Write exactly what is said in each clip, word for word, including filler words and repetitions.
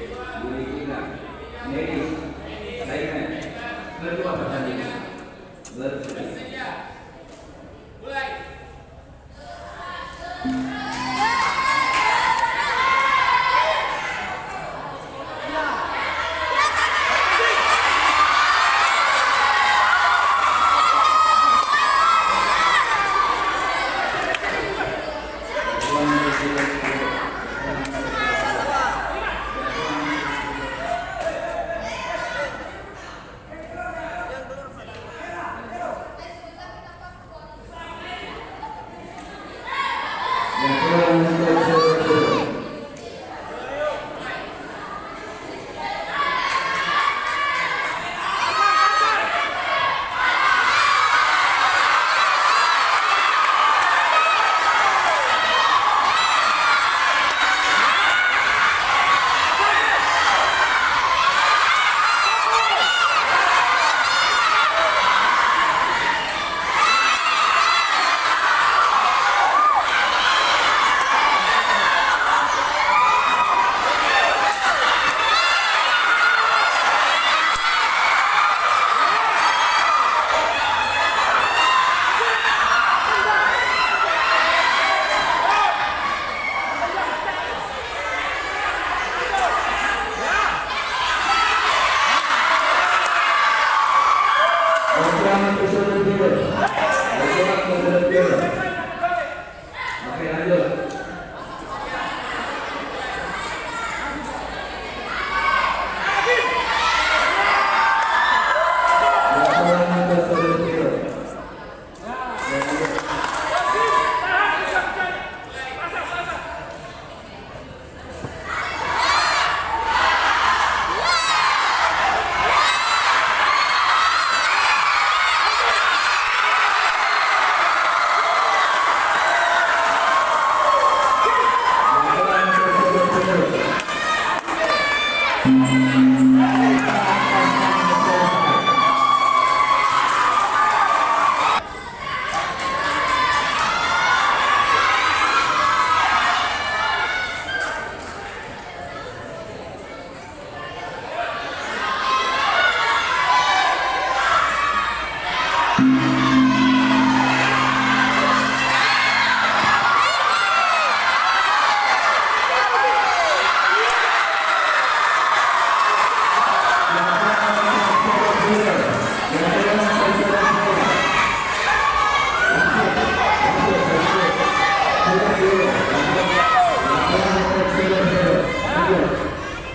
Demikian, medis, lainnya, kedua pertandingan. Bersih. Oke, lanjut.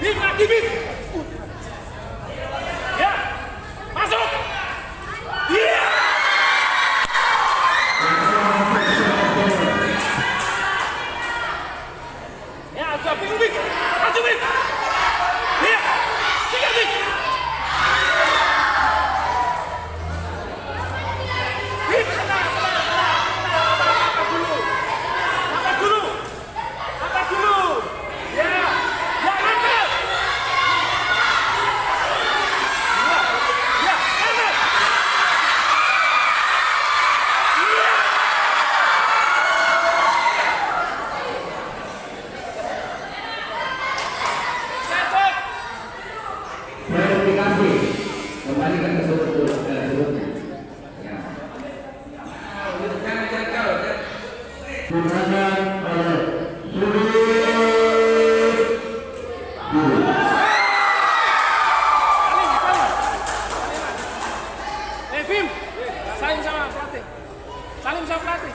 Bim, mati, Bim. Ya, masuk. Iya. Ya, aja, Bim, Bim. Aja, Bim. Iya. Sikat, Bim. Bim. Angkat dulu. Angkat dulu. Angkat dulu. Ya. Ya, angkat. Ya. Ya, angkat. Ya. Set, set. Verifikasi. Kembalikan ke sudut dulu. Eh, sudutnya. Ya. Gunakan oleh Sudut. Eh, Bim, salim sama pelatih. Salim sama pelatih.